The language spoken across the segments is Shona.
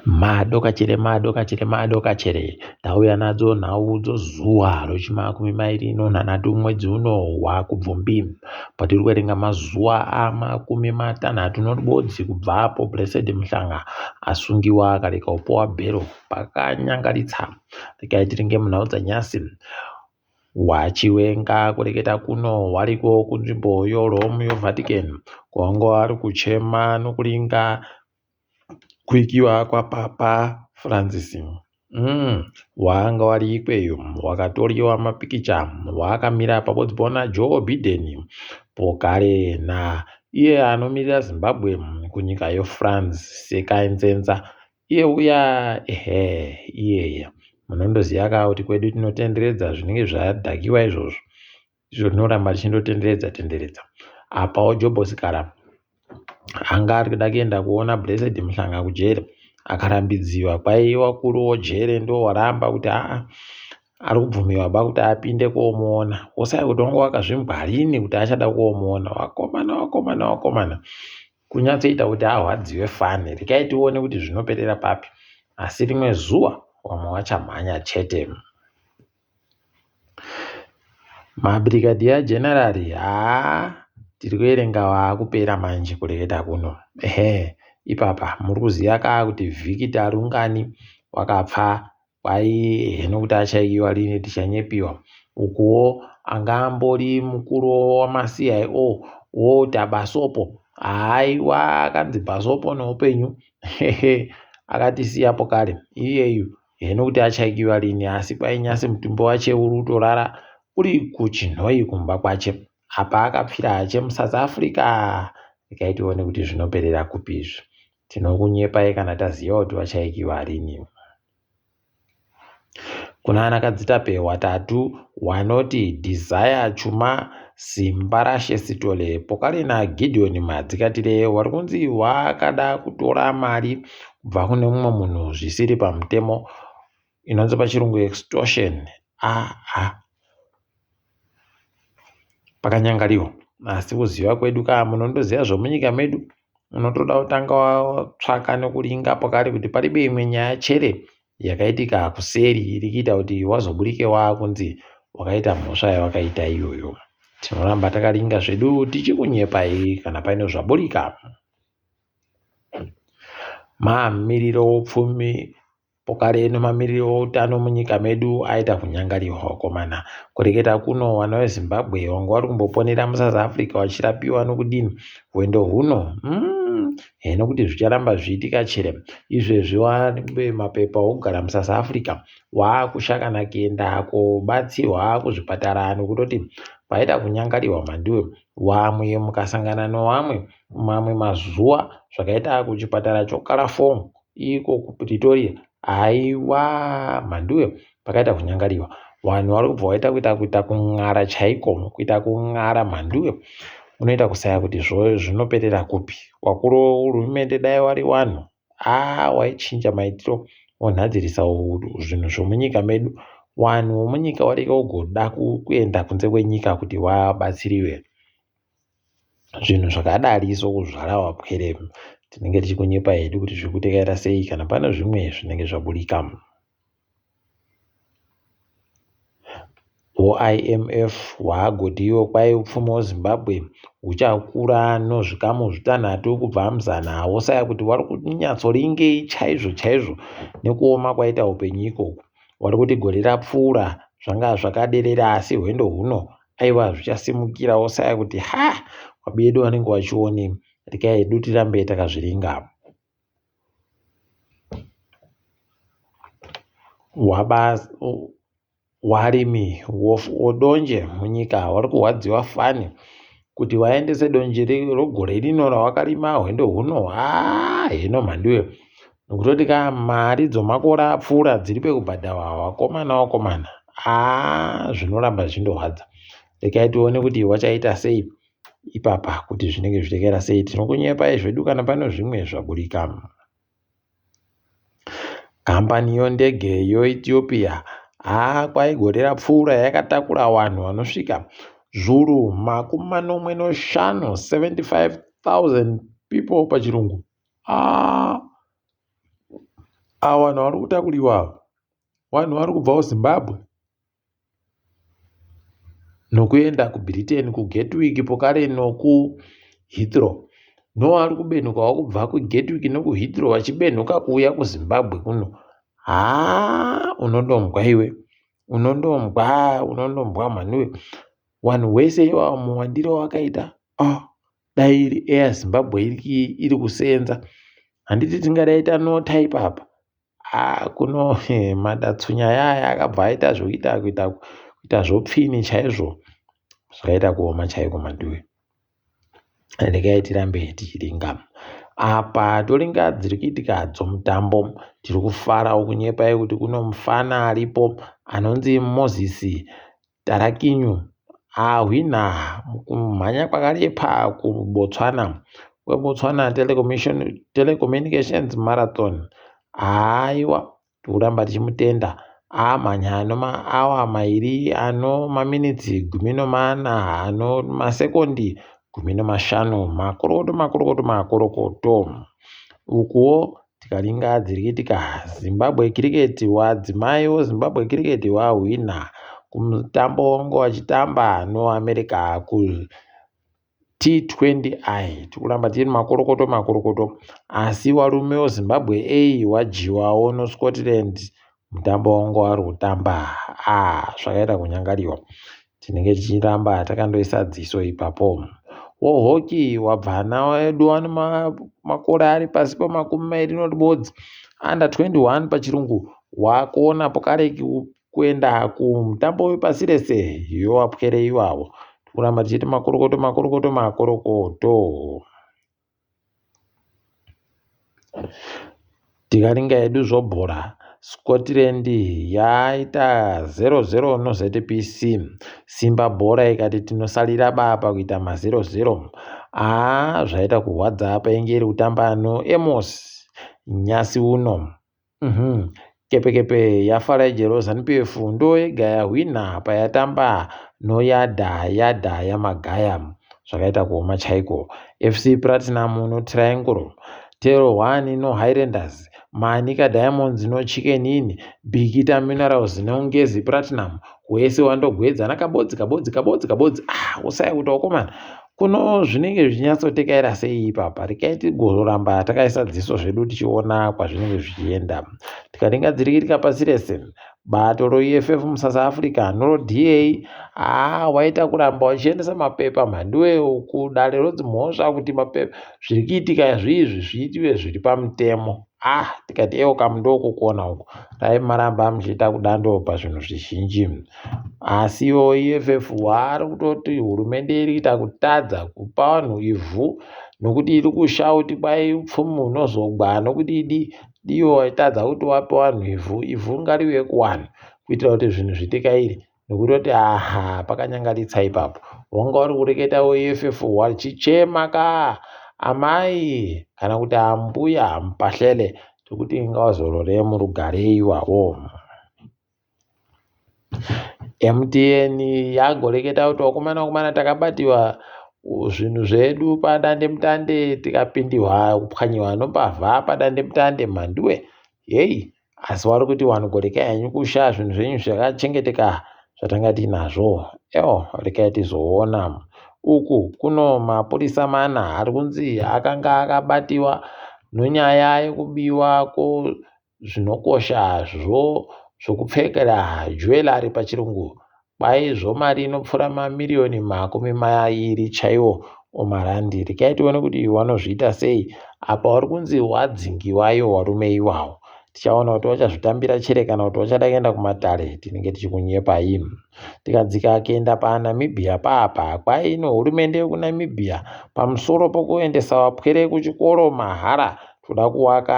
Madokachere madokachere madokachere tauya nadzo nhau dzozuva rechimakumi mairi nonhanhatu mwedzi uno waKubvumbi patiri kuverenga mazuva amakumi matanhatu norubodzi kubva apo Blessed Mhlanga asungiwa akareka kupuwa bhero pakanyangaritsa. Regai tiringe munhau dzanyasi. WaChiwenga kureketa kuno wariko kunzvimbo yoRome yoVatican kwavanga vari kuchema nokuringa kuikiwa kwaPapa Francis. Wanga wari ikweyo wakatoriwa mapikicha waakamira pabodzi pona Joe Biden pokare na iye anomirira Zimbabwe kunyika yoFrance Sekai Nzenza iye uya ehe iyeye munondoziva ka kuti kwedu tinotenderedza zvinenge zvadhakiwa izvozvo izvo rinoramba richindotenderedza tenderedza apawo Jobho Sikhala anga ari kuda kuenda kuona Blessed Mhlanga kujere akarambidziwa kwaiva wakuru wojere ndowaramba kuti aa ari kubvumiwa ba kuti apinde komuona wosaya kuti wanga wakazvimbwarini kuti achada komuona wakomana wakomana wakomana kunyatsoita kuti ahwadziwe fani rekai tione kuti zvinoperera papi asi rimwe zuva vamwe vachamhanya chete. Mabrigadier General haa tiri kuerenga waakupera manje kureketa kuno. Ehe ipapa muri kuziva kaa kuti Victor Rungani wakapfa kwai heno kuti achaiwa rini tichanyepiwa. Ukuwo anga ambori mukuru wamaCIO Walter Basopo haiwa akanzi Basopo neupenyu hehe akatisiyapo kare iyeyu Heno kuti achaikiwa rini asi kwai nyasi mutumbi wache uri kutorara uri kuChinhoyi kumba kwache. Apa akapfira hache muSouth Africa. Regai tione kuti zvinoperera kupi izvi. Tinokunyepai kana taziva kuti vachaikiwa rini. Kuna ana Kadzitape watatu wanoti Desire Chuma, Simbarashe Sithole pokare naGideon Madzikatire wari kunzi wakada kutora mari kubva kune mumwe munhu zvisiri pamutemo inonzi pachirungu extortion aa ah, pakanyangariwa asi kuziva kwedu ka munondoziva zvomunyika medu unotoda kutanga watsvaka nekuringa pakari kuti paribe imwe nyaya chere yakaitika kuseri iri kuita kuti wazoburike waakunzi wakaita mhosva yawakaita iyoyo tinoramba takaringa zvedu tichikunyepai kana paine zvaburika Mamiriro oupfumi pokare nemamiriro outano munyika medu aita kunyangariwa vakomana. Kureketa kuno vana veZimbabwe vanga vari kumboponera muSouth Africa vachirapiwa nokudini hwendo huno heno kuti zvicharamba zvichiitika chere izvezvi wane mapepa okugara muSouth Africa waakushakana kuenda kobatsirwa kuzvipatara nokutoti paita kunyangariwa mhanduwe wamwe mukasangana nowamwe Mamwe mazuva zvakaita kuchipatara choKalafong iko kuPretoria haiwa mhanduwe pakaita kunyangariwa vanhu vari kubva vaita kuita kuita kun'ara chaiko kuita kun'ara mhanduwe unoita kusaya kuti zvinoperera kupi wakuru hurumende dai wari wanhu haa waichinja maitiro wonhadzirisa zvinhu zvomunyika medu wanhu womunyika warega kugoda kuenda kunze kwenyika kuti wabatsiriwe Zvinhu zvakadari sokuzvara wapwere tinenge tichikunyepa hedu kuti zviri kutekaira sei kana pane zvimwe zvinenge zvaburika. WoIMF hwaagoti iwo kwai upfumi hweZimbabwe huchakura nozvikamu zvitanhatu kubva muzana wosaya kuti wari kunyatsoringei chaizvo chaizvo nekuoma kwaita upenyu ikoku. Wari kuti gore rapfuura zvanga zvakaderera asi hwendo huno aiwa zvichasimukira wosaya kuti ha vabedu vanenge vachione regai hedu tirambe takazviringa warimi wodonje munyika wari kurwadziwa fani kuti waendese donje rogore rino rawakarima hwendo huno haa hino mhanduwe Nokutoti ka mari dzomakore apfuura dziri pekubhadharwa vakomana vakomana haa zvinoramba zvichindorwadza. Regai tione kuti wachaita sei ipapa kuti zvinenge zvichitekaira sei. Tinokunyepai zvedu kana pane zvimwe zvaburika. Kambani yondege yoEthiopia haa kwai gore rapfuura yakatakura vanhu vanosvika zviuru makumi manomwe noshanu 75,000 people pachirungu. Ah. Ava vanhu vari kutakuriwa ava vanhu vari kubva kuZimbabwe nokuenda kuBritain kuGatwick pokare nokuHeathrow. Novari kubenhukawo kubva kuGatwick nokuHeathrow vachibenhuka kuuya kuZimbabwe kuno. Haa unondombwa iwe, unondombwa, unondombwa mhani iwe. Vanhu wese iwawo muwandiro wakaita ah dai iri Air Zimbabwe iri kuseenza handiti tingadai tanota ipapa. Haa kuno madatsunya ayaya akabva aita zvokuita kuita kuita zvopfini chaizvo zvakaita kuoma chaiko mhanduwe. Regai tirambe tichiringa. Apa toringa dziri kuitika dzomutambo. Tiri kufarawo kunyepai kuti kuno mufana aripo anonzi Moses Tarakinyu ahwina kumhanya kwakarepa kuBotswana kweBotswana Telecommunications Marathon. Haiwa tikuramba tichimutenda amhanya ano maawa mairi ano maminitsi 14 ano masekondi 15. Makorokoto makorokoto makorokoto. Ukuwo Tikaringa dziri kuitika Zimbabwe Cricket wadzimai weZimbabwe Cricket wahwina kumutambo wange wachitamba noAmerica ku T20I. Tikuramba tiri makorokoto makorokoto asi warume weZimbabwe A wadyiwawo noScotland mutambo wangu wari kutamba ah zvakaita kunyangariwa tinenge tichiramba takandoisa dziso ipapo wohoki wabvana wedu wano makore ari pasi pemakumi mairi noribodzi under 21 pachirungu wakona pokare kuenda kumutambo wepasi rese yowapwere iwawo tikuramba tichiti makorokoto makorokoto makorokoto Tikaringa hedu zvobhora, Scotland yaita 0-0 noZPC. Simba bhora ikati tinosalira ba pakuita ma0-0. Haa zvaita kurwadza painge iri kutamba noAmos nyasi uno. Mhm. Kepekepe yaFarai Jero Zanu-PF ndoyega yahwina payatamba noYada Yada yaMagaya. Zvakaita kuoma chaiko. FC Platinum noTriangle, Tero 1 noHighlanders, Manica Diamonds noChicken Inn, Bikita Minerals noNgezi Platinum. Wese wandogwedza nakabodzi kabodzi kabodzi kabodzi. Ah, usaya kuti wakomana. Kuno zvinenge zvichinyatsotekaira sei ipapa rekai tigoramba takaisa dziso zvedu tichiona kwazvinenge zvichienda tikaringadzirikirika pasi rese bato roEFF muSouth Africa noroDA haa waita kuramba wachiendesa mapepa mhanduwe kudare rodzimhosva kuti mapepa zviri kuitika zviizvi zviitiwe zviri pamutemo ah tikati ewo kamundokukona uku dai maramba muchiita kudando pazvinhu zvizhinji asi ivo EFF vari kutoti hurumende iri kuita kutadza kupa vanhu ivhu nokuti iri kushauti kwai upfumi hunozogwa nokuti idi ivo vaitadza kuti vape vanhu ivhu ivhu ngariuye kuvanhu kuitira kuti zvinhu zvitikaire Nekutoti aha pakanyangaritsa ipapo. Wanga uri kureketa weEFF wachichema ka amai kana kuti ambuya mupahlele tikuti ngavazorore murugare iwawo. MTN yagoreketa kuti wakomana wakomana takabatiwa zvinhu zvedu padandemutande tikapindiwa kupwanyiwa nombavha padandemutande mhanduwe heyi Asi wari kuti wanhu gorekai henyu kusha zvinhu zvenyu zvakachengeteka zvatanga tiinazvo. Eo rekai tizoona. Uku kuno mapurisa mana ari kunzi akanga akabatiwa nonyaya yekubiwa kwozvinokosha zvo zvokupfekera jewellery pachirungu Kwaizvo mari inopfuura mamiriyoni 20 chaiwo omarandi. Regai tione kuti wanozviita sei. Apa wari kunzi wadzingiwa iwo warume iwawo. Tichaona kuti wachazvitambira chere kana kuti wachada kuenda kumatare. Tinenge tichikunyepai. Tikadzika kuenda paNamibia paapa, kwaino hurumende yekuNamibia pamusoro pokuendesa vapwere kuchikoro mahara, toda kuwaka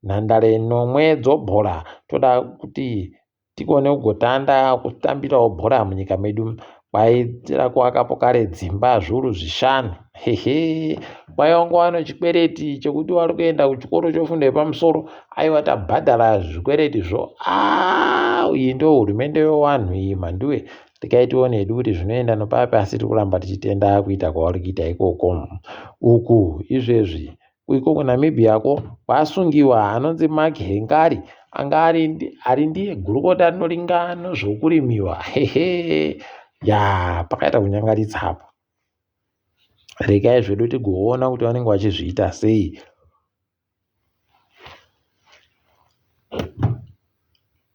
nhandare nomwe dzobhora. Toda kuti tikone kugotanda kutambirawo bhora munyika medu kwaitira kuakapo kare dzimba zviuru zvishanu hehe kwai wanga wane chikwereti chekuti wari kuenda kuchikoro chefundo yepamusoro aiwa tabhadhara zvikweretizvo a iyi ndo hurumende yewanhu iyi mhanduwe regai tione hedu kuti zvinoenda nopapi asi tiri kuramba tichitenda kuita kwavari kuita ikoko uku izvezvi. Iko kuNamibia ko kwasungiwa anonzi Mark Hengari anga ari ndiye gurukota rinoringa nezvokurimiwa. Hehe ya pakaita kunyangaritsa apo. Regai zvedu tigoona kuti vanenge vachizviita sei.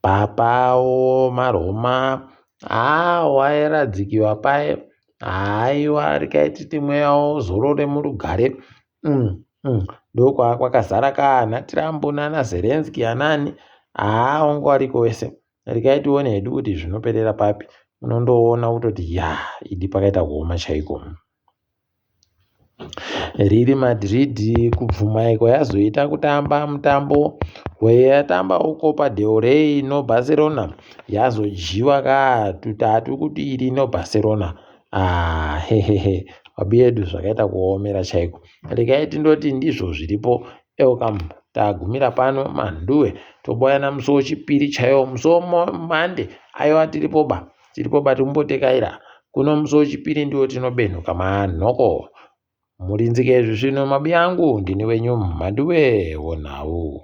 Papawo maRoma haa wairadzikiwa paye haiwa regai titi mweya uzorore murugare Ndokwakazara ka ana Trump nana Zelensky anani haa wangu wariko wese regai tione hedu kuti zvinoperera papi unondoona kutoti ya idi pakaita kuoma chaiko. Real Madrid kubvuma iko yazoita kutamba mutambo weyatambawo Copa del Rey noBarcelona yazodyiwa ka tutatu kuti iri noBarcelona ah hehehe vabiyedu zvakaita kuomera chaiko regai tindoti ndizvo zviripo Welcome tagumira pano manduwe toboyana musi wechipiri chaiwo musi wemande aiwa tiripo ba tiripo ba tikumbotekaira kuno musi wechipiri ndiwo tinobenhuka manhoko murinzike izvi zvino mabiyangu ndini wenyu mhanduwe wonhau.